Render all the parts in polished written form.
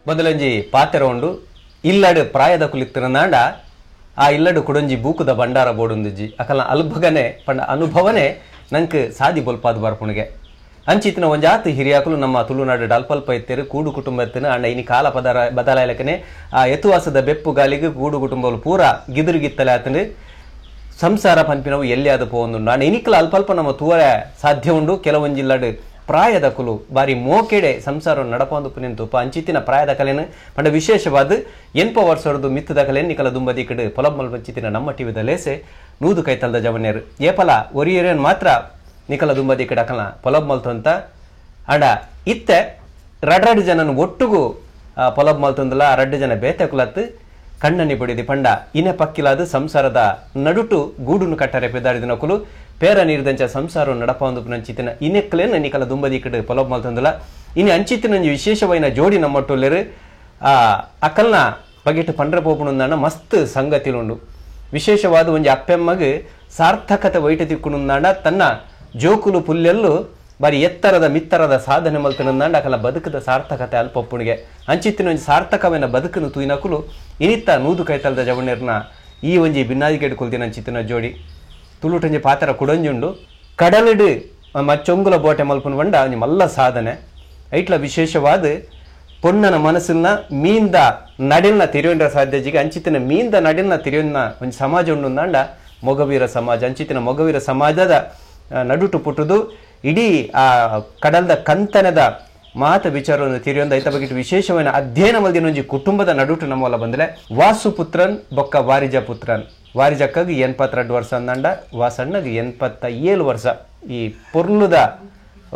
ಬದಲಂಜಿ ಪಾತೆರ ಉಂಡು ಇಲ್ಲಡು ಪ್ರಾಯದ ಕುಲಿತ್ತಿರನಾಂಡ ಆ ಇಲ್ಲಡು ಕುಡೊಂಜಿ ಬೂಕುದ ಭಂಡಾರ ಬೋಡುಂದಿಜ್ಜಿ ಅಕಲ್ನ ಅಲ್ಭಗನೆ ಪಂಡ ಅನುಭವನೆ ನಂಕ್ ಸಾದಿ ಬೊಲ್ಪಾದ್ ಬರ್ಪುಣಿಗೆ ಅಂಚಿತ್ತಿನ ಒಂಜಾತ್ ಹಿರಿಯಾಕುಲು ನಮ್ಮ ತುಳುನಾಡು ಅಲ್ಪಲ್ಪ ಇತ್ತೇರು ಕೂಡು ಕುಟುಂಬ ಇತ್ತೇನು ಅಂಡ ಇನಿ ಕಾಲ ಪದರ ಬದಲಾಯಲಕನೆ ಆ ಯತುವಾಸದ ಬೆಪ್ಪು ಗಾಲಿಗೆ ಗೂಡು ಕುಟುಂಬಲು ಪೂರ ಗಿದುರುಗಿತ್ತಲೆ ಆತಂದು ಸಂಸಾರ ಪನ್ಪಿನವು ಎಲ್ಲಿಯಾದ ಪೋವೊಂದುಂಡು ಅಂಡ ಇನಿಕ್ಲ ಅಲ್ಪಲ್ಪ ನಮ್ಮ ತೂವರೆ ಸಾಧ್ಯ ಉಂಡು ಕೆಲವೊಂಜಿಲ್ಲಡು ಪ್ರಾಯದ ಕುಲು ಬಾರಿ ಮೋಕೆಡೆ ಸಂಸಾರ ನಡಪೊಂದು ಪುನಿಂತು ಅಂಚಿತ್ತಿನ ಪ್ರಾಯದ ಕಲೆನು ಪಂಡ ವಿಶೇಷವಾದ ಎನ್ಪ ವರ್ಷದ ಮಿತ್ತದ ಕಲೆನ್ ನಿಕಲ ದುಂಬದಿ ಕಡೆ ಪೊಲಬ್ ಮಲ್ಪಂಚಿತ್ತಿನ ನಮ್ಮ ಟಿವಿದ ಲೇಸೆ ನೂದು ಕೈತಲ್ದ ಜವನ್ಯರು ಏಪಲ ಒರಿಯರೇನ್ ಮಾತ್ರ ನಿಕಲ ದುಂಬದಿ ಕಡೆ ಅಕಲ ಪೊಲಬ್ ಮಲ್ತಂತ ಅಂಡ ಇತ್ತೆ ರಡ್ರಡ್ ಜನನ ಒಟ್ಟುಗು ಪೊಲಬ್ ಮಲ್ತಂದಲ ರಡ್ಡು ಜನ ಬೇತೆ ಕುಲತ್ತು ಕಣ್ಣನಿ ಬಡಿದಿ ಪಂಡ ಇನೆ ಪಕ್ಕಿಲಾದ ಸಂಸಾರದ ನಡುಟು ಗೂಡುನು ಕಟ್ಟರೆ ಪೆದಾಡಿದ ನಕುಲು ಪೇರ ನೀರ್ದಂಚ ಸಂಸಾರ ನಡಪೊಂದು ಪುನಂಚಿತ್ತಿನ ಇನೆಕ್ಲೇನ ನಿಕಲ ದುಂಬದಿ ಕಡೆ ಪೊಲಬ್ ಮಲ್ತಂದಲ ಇನಿ ಅಂಚಿತ್ತಿನ ವಿಶೇಷವಾಯಿನ ಜೋಡಿ ನಮ್ಮಟ್ಟುಲ್ಲೇರು ಆ ಅಕಲ್ನ ಬಗೆಟ್ ಪಂಡ್ರ ಪೋಪುಣುಂದಾನ ಮಸ್ತ್ ಸಂಗತಿಲುಂಡು ವಿಶೇಷವಾದ ಒಂಜಿ ಅಪ್ಪೆಮ್ಮಗ್ ಸಾರ್ಥಕತೆ ವೈಟ ತಿಕ್ಕುನುಂದಾಂಡ ತನ್ನ ಜೋಕುಲು ಪುಲ್ಲೆಲ್ಲು ಬಾರಿ ಎತ್ತರದ ಮಿತ್ತರದ ಸಾಧನೆ ಮಲ್ತನಂದಾಂಡ ಅಕಲ ಬದುಕದ ಸಾರ್ಥಕತೆ ಅಲ್ಪಪ್ಪುಣಿಗೆ ಅಂಚಿತ್ತಿನ ಒಂಜಿ ಸಾರ್ಥಕವೇನ ಬದುಕನ್ನು ತೂಯಿನಕುಲು ಇನಿತ್ತ ನೂದು ಕೈತಲ್ದ ಜವಣ್ಯರ್ನ ಈ ಒಂಜಿ ಬಿನ್ನಾದಿಗೆಡ್ ಕುಲ್ದಿನ ಅಂಚಿತ್ತಿನ ಜೋಡಿ ತುಳುಟಂಜಿ ಪಾತ್ರ ಕುಡಂಜುಂಡು ಕಡಲಿಡು ಮಚ್ಚೊಂಗುಲ ಬೋಟೆ ಮಲ್ಪುನ ಬಂಡ ಒಂಜಿ ಮಲ್ಲ ಸಾಧನೆ ಐಟ್ಲ ವಿಶೇಷವಾದ ಪೊಣ್ಣನ ಮನಸ್ಸನ್ನ ಮೀಂದ ನಡಿಲ್ನ ತಿರಿಯೊಂಡ ಸಾಧ್ಯಜಿಗೆ ಅಂಚಿತ್ತಿನ ಮೀಂದ ನಡಿಲ್ನ ತಿರಿಯೊಂದ ಒಂಜಿ ಸಮಾಜ ಉಂಡುಂದಾಂಡ ಮೊಗವೀರ ಸಮಾಜ ಅಂಚಿತ್ತಿನ ಮೊಗವೀರ ಸಮಾಜದ ನಡುಟು ಪುಟ್ಟುದು ಇಡೀ ಆ ಕಡಲ್ದ ಕಂತನದ ಮಾತ ವಿಚಾರವನ್ನು ತಿರಿಯೊಂದು ಐತ ಬಗ್ಗೆ ವಿಶೇಷವಾದ ಅಧ್ಯಯನ ಮಲ್ದಿನ ಒಂಜಿ ಕುಟುಂಬದ ನಡುಟು ನಮ್ಮಲ್ಲ ಬಂದಲೆ ವಾಸು ಪುತ್ರನ್ ಬೊಕ್ಕ ವಾರಿಜ ಪುತ್ರನ್ ವಾರಿಜಕ್ಕಗ್ 82 ವರ್ಷ ಅಂದಂಡ ವಾಸಣ್ಣಗ್ 87 ವರ್ಷ ಈ ಪೊರ್ಲುದ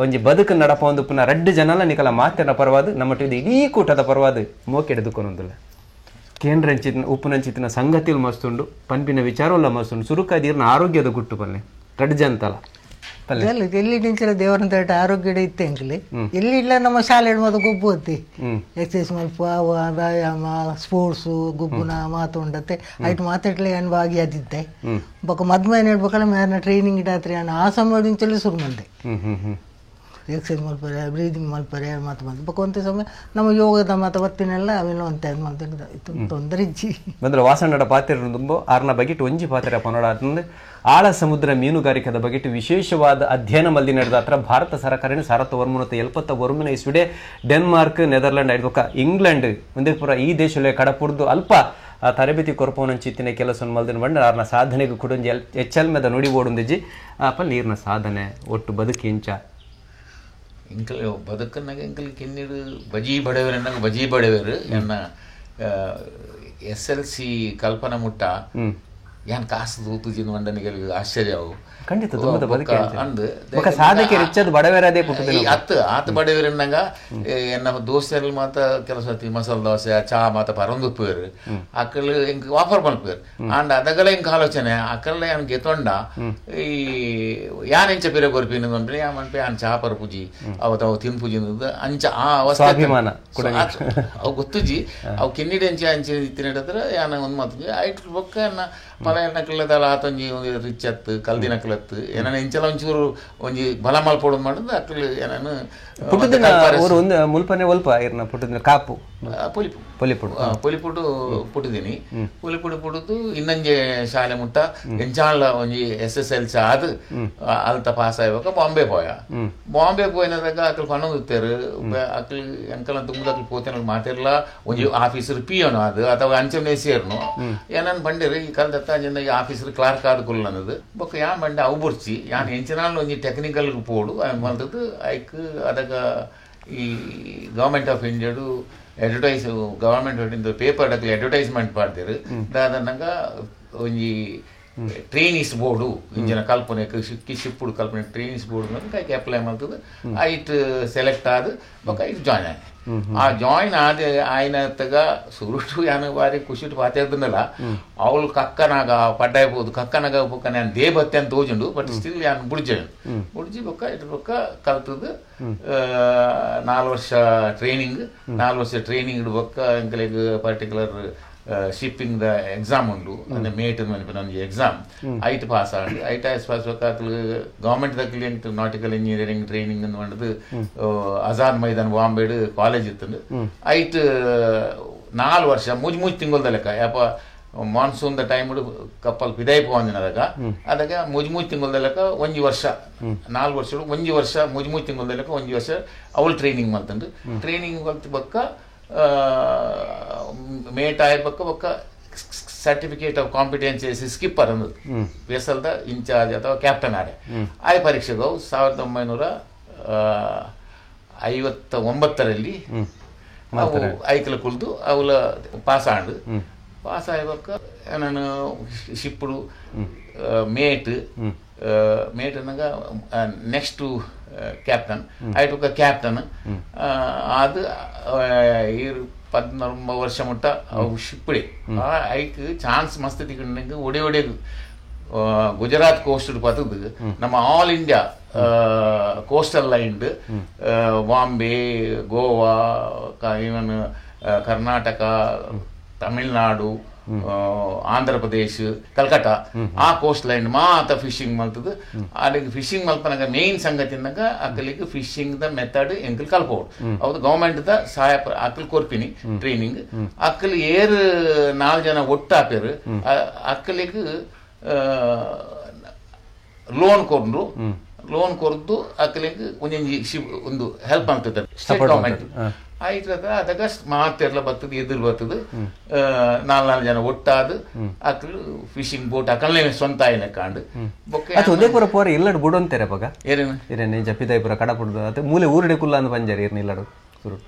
ಒಂಜಿ ಬದುಕು ನಡಪೊಂದು ಪುನಃ ರಡ್ಡು ಜನಲ ನಿಕಲ ಮಾತಿನ ಪರವಾದ ನಮ್ಮ ಇಡೀ ಕೂಟದ ಪರವಾದ ಮೋಕೆಡೆದುಕೊನೊಂದುಲ್ಲ ಕೇಂದ್ರಂಚಿತ್ತಿನ ಉಪ್ಪುನಂಚಿತ್ತಿನ ಸಂಗತಿಲು ಮಸ್ತುಂಡು ಪನ್ಪಿನ ವಿಚಾರವಲ್ಲ ಮಸ್ತುಂಡು ಸುರುಕಾದೀರ್ನ ಆರೋಗ್ಯದ ಗುಟ್ಟು ಪಲ್ಲೆ ರಡ್ಡು ಜನತಲ ಎಲ್ಲಿ ನಿಂಚಿನ ದೇವರಂತ ಆರೋಗ್ಯ ಇತ್ತೆ ಅಂಕಲಿ ಎಲ್ಲಿ ಇಲ್ಲ ನಮ್ಮ ಶಾಲೆ ಮಾತ ಗೊಬ್ಬು ಅತ್ತಿ ಎಕ್ಸಸೈಸ್ ಮಲ್ಪ ವ್ಯಾಯಾಮ ಸ್ಪೋರ್ಟ್ಸು ಗೊಬ್ಬುನ ಮಾತು ಉಂಡತ್ತೆ ಐಟ್ ಮಾತಾಡ್ಲಿ ಏನು ಬಾಗಿ ಅದಿದ್ದೆ ಬೊಕ್ಕ ಮದ್ಮೆ ಹೇಳ್ಬೇಕಲ್ಲ ಮೇನ ಟ್ರೈನಿಂಗ್ ಇಡಾತ್ರಿ ನಾನು ಆ ಸಮಯ ನಿಂಚಲ್ಲಿ ಶುರು ಮಂದೆ ಎಕ್ಸಸೈಸ್ ಮಲ್ಪರೆ ಬ್ರೀದಿಂಗ್ ಮಲ್ಪರೆ ಮಾತು ಮಾತು ಬೊಕ್ಕ ಒಂತೆ ಸಮಯ ನಮ್ಮ ಯೋಗದ ಮಾತು ಬತ್ತಿನೆಲ್ಲ ಅವೆಲ್ಲ ಒಂತೆ ಅದು ಮಾತು ತೊಂದರೆ ಇಜ್ಜಿ ಬಂದ್ರೆ ವಾಸಣ್ಣಡ ಪಾತ್ರೆ ತುಂಬ ಆರ್ನ ಬಗೆಟ್ ಒಂಜಿ ಪಾತ್ರೆ ಪನೋಡ ಆತಂದು ಆಳ ಸಮುದ್ರ ಮೀನುಗಾರಿಕೆದ ಬಗೆಟ್ ವಿಶೇಷವಾದ ಅಧ್ಯಯನ ಮಲ್ದಿ ನಡೆದ ಹತ್ರ ಭಾರತ ಸರ್ಕಾರನ 1971 ಇಸ್ವಿಡೆ ಡೆನ್ಮಾರ್ಕ್ ನೆದರ್ಲ್ಯಾಂಡ್ ಐದು ಇಂಗ್ಲೆಂಡ್ ಒಂದೇ ಪೂರ ಈ ದೇಶದಲ್ಲಿ ಕಡಪುರ್ದು ಅಲ್ಪ ಆ ತರಬೇತಿ ಕೊರಪವನಂಚಿತ್ತಿನ ಕೆಲಸ ಮಲ್ದಿನ ಬಂಡ ಆರ್ನ ಸಾಧನೆಗೂ ಕುಡೊಂಜಿ ಎಚ್ಚಲ್ಮೆದ ನುಡಿ ಓಡುಂದಿಜ್ಜಿ ಅಪ್ಪ ನೀರಿನ ಸಾಧನೆ ಒಟ್ಟು ಬದುಕು ಇಂಚ ಎಂಕಲ್ ಬದುಕನ್ನಾಗ ಎಂಕಲ್ ಕಿನ್ನಿಡು ಬಜಿ ಬಡವೇರು ಎನ್ನಾಗ ಬಜಿ ಬಡವೇರು ಎನ್ನ S L C ಕಲ್ಪನಾ ಮುಟ್ಟ ಯಾನ್ ಕಾಸು ತೂತುಜಿನ ಮಂಡನಿಗೆ ಆಶ್ಚರ್ಯ ಅವು ಖಂಡಿತ ಅಂದ್ ಸಾಧಕೆ ರಿಚ್ಚದ ಬಡವೇರದೇ ಅತ್ತು ಆತ ಬಡವೇರು ಎನ್ನಂಗ ಎನ್ನ ದೋಸೆಯಲ್ಲಿ ಮಾತ ಕೆಲಸ ಮಸಾಲೆ ದೋಸೆ ಚಾ ಮಾತ ಪರಂದುಪ್ಪೇರು ಅಕ್ಕಲು ಎಂಕ್ ಆಫರ್ ಮಲ್ಪೇರು ಅಂಡ್ ಅದಗಲ ಎಂಕ್ ಆಲೋಚನೆ ಅಕ್ಕಲ್ಲ ಯಾನ್ ಗೆತೊಂಡ ಈ ಯಾನ್ ಎಂಚ ಪಿರೆ ಕೊರ್ಪಿನ ಪನ್ಪೆ ಯಾನ್ ಮನ್ಪೆ ಯಾನ್ ಚಾ ಪರ್ಪುಜಿ ಅವತ್ತು ಅವು ತಿನ್ಪುಜಿ ಅಂಚ ಆ ಸ್ವಾಭಿಮಾನ ಅವು ಗೊತ್ತುಜಿ ಅವು ಕಿನ್ನಿಡೆ ಎಂಚ ಅಂಚೆ ತಿನ್ನಡತ್ರ ಯಾನ ಒಂದು ಮಾತು ಐಟ್ ಬೊಕ್ಕ ಎನ್ನ ಪಲ ಎನ್ನಕ್ಲದಲ್ಲ ಆತೊಂಜಿ ಒಂದು ರಿಚ್ ಅತ್ತು ಕಲ್ದಿನಕ್ಲತ್ತು ಏನಾನ ಎಂಚಲ ಒಂಚೂರು ಒಂಜಿ ಬಲ ಮಲ್ಪೊಡು ಮಾಡೋದು ಅಕ್ಲು ಏನಾನು ಪುಟ್ಟದಿನ ಊರು ಒಂದು ಮುಲ್ಪನೆ ಒಲ್ಪ ಇರ್ನ ಪುಟ್ಟದಿನ ಕಾಪು ಪೊಲಿಪು ಪೊಲಿಪುಡು ಪೊಲಿಪುಡು ಪುಟ್ಟಿದ್ದೀನಿ ಪೊಲಿಪುಡು ಪುಡುದು ಇನ್ನೊಂಜೆ ಶಾಲೆ ಮುಟ್ಟ ಎಂಚಾಳ ಒಂಜಿ S S L C ಆದ್ ಅಲ್ತ ಪಾಸ್ ಆಯ್ಬೇಕ ಬಾಂಬೆ ಪೋಯ ಬಾಂಬೆ ಪೋಯಿನದಾಗ ಅಕ್ಲು ಪನ್ನೊಂದು ಅಕ್ಲು ಎಂಕಲ ತುಂಬದ ಅಕ್ಲು ಪೋತೇನ ಮಾತಿರ್ಲ ಒಂಜಿ ಆಫೀಸರ್ ಪಿಯೋನು ಅದು ಅಥವಾ ಅಂಚನೆ ಸೇರ್ನು ಏನನ್ ಬಂಡಿರಿ ಈ ಕಲ್ದತ್ತ ಅಂಚಿನ ಈ ಆಫೀಸರ್ ಕ್ಲಾರ್ಕ್ ಆದ ಕುಲ್ ಅನ್ನೋದು ಬೊಕ್ಕ ಯಾನ್ ಬಂಡೆ ಅವು ಬುರ್ಚಿ ಯಾನ್ ಎಂಚಿನಾಲ್ ಒಂಜಿ ಟೆಕ್ನಿಕಲ್ ಪೋಡು ಮಲ್ತದ್ದು ಐಕ್ ಅದಕ್ಕ ಈ ಗವರ್ಮೆಂಟ್ ಆಫ್ ಇಂಡಿಯಾಡು advertise government of India paper ಅಕ್ಲು advertisement ಮಾಡ್ತೀರು ದಾದನಂಗ ಒಂಜಿ ಟ್ರೈನೀಸ್ ಬೋರ್ಡು ಇಂಜಿನ ಕಲ್ಪನೆ ಶಿಪ್ಪುಡು ಕಲ್ಪನೆ ಟ್ರೈನೀಸ್ ಬೋರ್ಡ್ ಐಕ್ ಅಪ್ಲೈ ಮಾಡ್ತದೆ ಐಟ್ ಸೆಲೆಕ್ಟ್ ಆದ ಬೊಕ್ಕ ಐಟ್ ಜಾಯ್ನ್ ಆಯ್ ಆ ಜಾಯ್ನ್ ಆದ ಆಯ್ನತ್ತಗ ಸುರುಟು ಯಾನು ಬಾರಿ ಖುಷಿಟ್ ಪಾತಿರ್ದನಲ್ಲ ಅವಳು ಕಕ್ಕನಾಗ ಪಡ್ಡಾಯ್ಬೋದು ಕಕ್ಕನಾಗ ಬೊಕ್ಕ ನಾನು they ಬತ್ತೆ ಅಂತ ತೋಜುಂಡು ಬಟ್ ಸ್ಟಿಲ್ ಯಾನ್ ಬುಡ್ಜೆ ಬುಡ್ಜಿ ಬೊಕ್ಕ ಇಟ್ ಬೊಕ್ಕ ಕಲ್ತದ್ದು 4 ವರ್ಷ ಟ್ರೈನಿಂಗ್ 4 ವರ್ಷ ಟ್ರೈನಿಂಗ್ ಬೊಕ್ಕ ಎಂಕಲೆಗ್ ಪರ್ಟಿಕ್ಯುಲರ್ Shipping the exam ಉಂಡು ಅಂದ್ರೆ ಮೇಟ್ ಮನ್ಪಿನ ಒಂಜಿ exam ಐಟ್ ಪಾಸ್ ಆಂಡ್ ಐಟ್ ಪಾಸ್ ಅಕ್ಲು ಗವರ್ಮೆಂಟ್ ದಕ್ಲಿ nautical engineering training ಪಂಡದು ಆಜಾದ್ ಮೈದಾನ್ ಬಾಂಬೆಡ್ ಕಾಲೇಜ್ ಇತ್ತಂದು ಐಟ್ 4 ವರ್ಷ ಮೂಜಿ ತಿಂಗಳದ ಲೆಕ್ಕ ಯಾಪ monsoon the time ಕಪ್ಪಲ್ ಪಿದಾಯಿ ಪೋವಂದಿನದಾಗ ಅದಕ್ಕೆ ಮೂಜಿ ತಿಂಗಳದ ಲೆಕ್ಕ ಒಂಜಿ ವರ್ಷ 4 ವರ್ಷ ಒಂಜಿ ವರ್ಷ ಮೂಜಿ ತಿಂಗಳದ ಲೆಕ್ಕ ಒಂಜಿ ವರ್ಷ ಅವಳು ಟ್ರೈನಿಂಗ್ ಮಲ್ತಂಡು ಟ್ರೈನಿಂಗ್ ಕಲ್ತು ಬೊಕ್ಕ ಮೇಟ್ ಆಯ್ ಬೊಕ್ಕ ಬೊಕ್ಕ certificate of competency skipper ಅನ್ನೋದು ವೆಸಲ್ದ ಇನ್ಚಾರ್ಜ್ ಅಥವಾ ಕ್ಯಾಪ್ಟನ್ ಆರೆ ಆಯ್ ಪರೀಕ್ಷೆಗೆ 1959ರಲ್ಲಿ ಅವು ಐಕಲ ಕುಲ್ದು ಅವಲ ಪಾಸ್ ಆಂಡು ಪಾಸ್ ಆಯ್ಬಕ್ಕ ನಾನು ಶಿಪ್ಪುಡು ಮೇಟ್ ಮೇಟ್ ಅನ್ನಗ ನೆಕ್ಸ್ಟ್ ಕ್ಯಾಪ್ಟನ್ ಆಯ್ತು ಕ್ಯಾಪ್ಟನ್ ಅದು 19 ವರ್ಷ ಮುಟ್ಟ ಅವು ಶಿಪ್ಪುಡೆ ಐಕ್ ಚಾನ್ಸ್ ಮಸ್ತ್ ತಿಕ್ಕಂಡು ಒಡೆ ಒಡೆ ಗುಜರಾತ್ ಕೋಸ್ಟ್ ಪತ್ತದು ನಮ್ಮ all India coastal line Bombay Goa even Karnataka Tamil Nadu Andhra Pradesh Calcutta ಆ ಕೋಸ್ಟ್ ಲೈನ್ ಮಾತ ಫಿಶಿಂಗ್ ಮಲ್ತದು ಅಲ್ಲಿಗೆ ಫಿಶಿಂಗ್ ಮಲ್ಪನಾಗ ಮೇನ್ ಸಂಗತಿನಾಗ ಅಕ್ಕಲಿಗೆ fishing the method ಎಂಕಲ್ ಕಲ್ಪೋಡು ಹೌದು ಗವರ್ಮೆಂಟ್ the ಸಹಾಯ ಅಕ್ಕಲ್ ಕೊರ್ಪಿನಿ ಟ್ರೈನಿಂಗ್ ಅಕ್ಕಲ್ ಏರ್ 4 ಜನ ಒಟ್ಟು ಆಪೇರು ಅಕ್ಕಲಿಗೆ ಲೋನ್ ಕೊರ್ರು ಲೋನ್ ಕೊರ್ದು ಅಕ್ಕಲಿಗೆ ಒಂಜೊಂಜಿ ಒಂದು ಹೆಲ್ಪ್ ಆಗ್ತದೆ ಸ್ಟೇಟ್ ಗವರ್ಮೆಂಟ್ ಆಯ್ತು ಅದಕ್ಕ ಮಾತೆಲ್ಲ ಬರ್ತದೆ ಎದುರು ಬರ್ತದೆ 4 ಜನ ಒಟ್ಟಾದ ಅಕ್ಕಲು ಫಿಶಿಂಗ್ ಬೋಟ್ ಅಕ್ಕಲ್ನೇ ಸ್ವಂತ ಆಯ್ನ ಕಾಂಡು ಉದಯಪುರ ಪೋರ ಇಲ್ಲಡು ಬುಡೊಂತಾರೆ ಪಗ ಏನೇನು ಜಪಿದಾಯಪುರ ಕಡಪುಡ್ದು ಅದು ಮೂಲೆ ಊರುಡೆ ಕುಲ್ಲ ಅಂದ್ ಪಂಜಾರಿ ಇರ್ನ ಇಲ್ಲಡು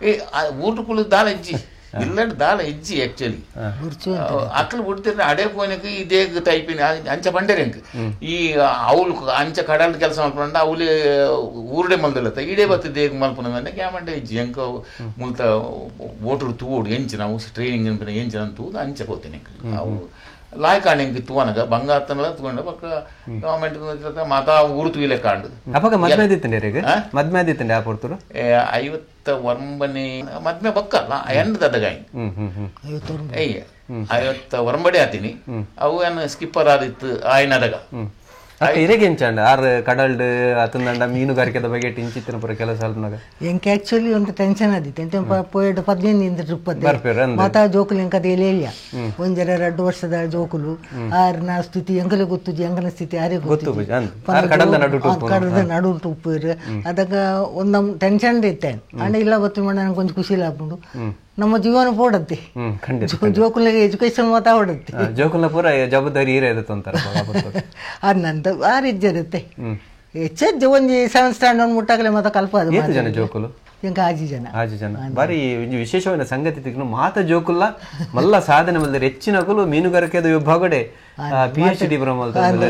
ಏ ಊರು ಕುಲ್ಲ ದಾಲ ಇಜ್ಜಿ ಇಲ್ಲಡು ದಾಲ ಇಜ್ಜಿ ಆಕ್ಚುಲಿ ಅಕ್ಕಲು ಬಿಡ್ತಿರ ಅಡೆ ಪೋನಕ್ಕೆ ಇದೇ ಟೈಪಿನ ಅಂಚ ಬಂಡೇರಿ ಅಂಕ ಈ ಅವ್ಲು ಅಂಚ ಕಡಲ್ ಕೆಲಸ ಮಲ್ಪಂಡ ಅವ್ಲು ಊರುಡೆ ಮಲ್ದಲತ್ತ ಇಡೇ ಬರ್ತದೆ ಹೇಗೆ ಮಲ್ಪನ ಕ್ಯಾಮಂಡೆ ಇಜ್ಜಿ ಅಂಕ ಮುಲ್ತ ಓಟರು ತೂಡು ಎಂಚು ನಾವು ಟ್ರೈನಿಂಗ್ ಎಂಚು ನಾನು ತೂದು ಅಂಚ ಹೋಗ್ತೀನಿ ಅವು ಲಾಯ್ಕಾಂಡ್ ಎಂಕ್ ತೂವನಗ ಬಂಗಾತನಲ ತೂಂಡ ಬೊಕ್ಕ ಗವರ್ಮೆಂಟ್ ಮಾತಾ ಊರು ತೂಯಿಲೆ ಕಾಂಡು ಅಪಗ ಮದ್ಮೆ ಆದಿತ್ತಂಡೆ ಮದ್ಮೆ ಆದಿತ್ತಂಡೆ ಆ ಪೊರ್ತುಡು 59ನೇ ಮದ್ಮೆ ಬೊಕ್ಕ ಎಂಡ್ ದದಗಾಯಿ ಅಯ್ಯ 59 ಆತೀನಿ ಅವು ಏನು ಸ್ಕಿಪ್ಪರ್ ಆದಿತ್ತು ಆಯ್ನದಗ ಇರೆಗೆ ಎಂಚಾಂಡ ಆರ್ ಕಡಲ್ಡ್ ಅತಂದಂಡ ಮೀನುಗಾರಿಕೆದ ಬಗ್ಗೆ ಇಂಚಿತ್ತಿನ ಪೂರ ಕೆಲಸ ಅಲ್ಪನಾಗ ಎಂಕ್ ಆಕ್ಚುಲಿ ಒಂದು ಟೆನ್ಷನ್ ಆದಿತ್ತು ಎಂತ ಪೋಯೆಡ್ 15 ಟ್ರಿಪ್ ಮಾತಾ ಜೋಕುಲು ಎಂಕ ಎಲೆಯ ಒಂಜರ 2 ವರ್ಷದ ಜೋಕುಲು ಆರ್ನ ಸ್ಥಿತಿ ಎಂಕಲೆ ಗೊತ್ತುಜಿ ಎಂಕನ ಸ್ಥಿತಿ ಆರೇ ಗೊತ್ತು ಕಡಲ್ದ ನಡು ಉಪ್ಪು ಅದಕ್ಕ ಒಂದಮ್ ಟೆನ್ಷನ್ ಇತ್ತೆ ಅಂಡ ಇಲ್ಲ ಗೊತ್ತು ಮಾಡ ನಂಗೆ ಕೊಂಚ ಖುಷಿ ಆಪುಂಡು ನಮ್ಮ ಜೀವನ ಪೋಡತ್ತೆ ಜೋಕುಲಿಗೆ ಎಜುಕೇಶನ್ ಮಾತಾ ಹೊಡತ್ತೆ ಜೋಕುಲ ಪೂರ ಜವಾಬ್ದಾರಿ ಇರುತ್ತೆ ಅದ್ ಆ ರೀತಿ ಇರುತ್ತೆ ಹೆಚ್ಚು ಒಂಜಿ 7th standard ಮುಟ್ಟಾಗಲೇ ಮಾತ ಕಲ್ಪ ಅದು ಜನ ಜೋಕುಲು ಎಂಕ ಆಜಿ ಜನ ಆಜಿ ಜನ ಬಾರಿ ವಿಶೇಷವಾದ ಸಂಗತಿ ತಿಕ್ನು ಮಾತ ಜೋಕುಲ್ಲ ಮಲ್ಲ ಸಾಧನೆ ಮಲ್ದರೆ ಹೆಚ್ಚಿನಕುಲು ಮೀನುಗಾರಿಕೆದ ವಿಭಾಗಡೆ PhD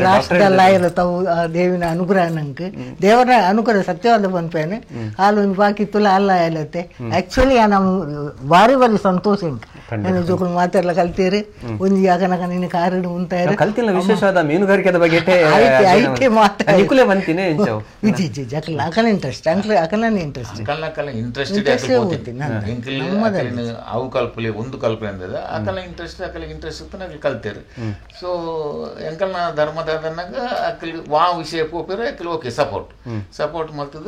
ರಾಷ್ಟ್ರದಲ್ಲಾಯಲು ತಾವು ದೇವಿನ ಅನುಗ್ರಹ ನಂಗೆ ದೇವರ ಅನುಗ್ರಹ ಸತ್ಯವಾದ ಬಂದ್ಪೇನೆ ಹಾಲು ಒಂದು ಬಾಕಿ ತುಲ ಅಲ್ಲ ಆಯಲತ್ತೆ ಆಕ್ಚುಲಿ ನಮ್ಮ ಬಾರಿ ಬಾರಿ ಸಂತೋಷ ಉಂಟು ನನ್ನ ಜೋಕುಲು ಮಾತೆಲ್ಲ ಕಲ್ತೀರಿ ಒಂದು ಯಾಕನಕ ನಿನ್ನ ಕಾರಿಡು ಉಂಟಾರೆ ಕಲ್ತಿಲ್ಲ ವಿಶೇಷವಾದ ಮೀನುಗಾರಿಕೆದ ಬಗ್ಗೆ ಐತೆ ಮಾತಾಡಿಕುಲೇ ಬಂತೀನಿ ಇಜ್ಜಿ ಇಜ್ಜಿ ಅಕಲ ಅಕಲ ಇಂಟ್ರೆಸ್ಟ್ ಅಂಕ್ಲ ಅಕಲನೇ ಇಂಟ್ರೆಸ್ಟ್ ಅಕಲ ಇಂಟ್ರೆಸ್ಟ್ ಅವು ಕಲ್ಪಲೆ ಒಂದು ಕಲ್ಪನೆ ಅಂದದ ಅಕಲ ಇಂಟ್ರೆಸ್ಟ್ ಅಕಲಿಗೆ ಇಂಟ್ರೆಸ್ಟ್ ಇತ್ತು ಕಲ್ತೇರಿ. ಸೊ ಎಂಕಲ್ನ ಧರ್ಮದಾದನಾಗ ಅಕ್ಕಲಿ ವಾ ವಿಷಯ ಪೋಪೇರು ಅಕ್ಕಲಿ okay support support ಮಲ್ತದ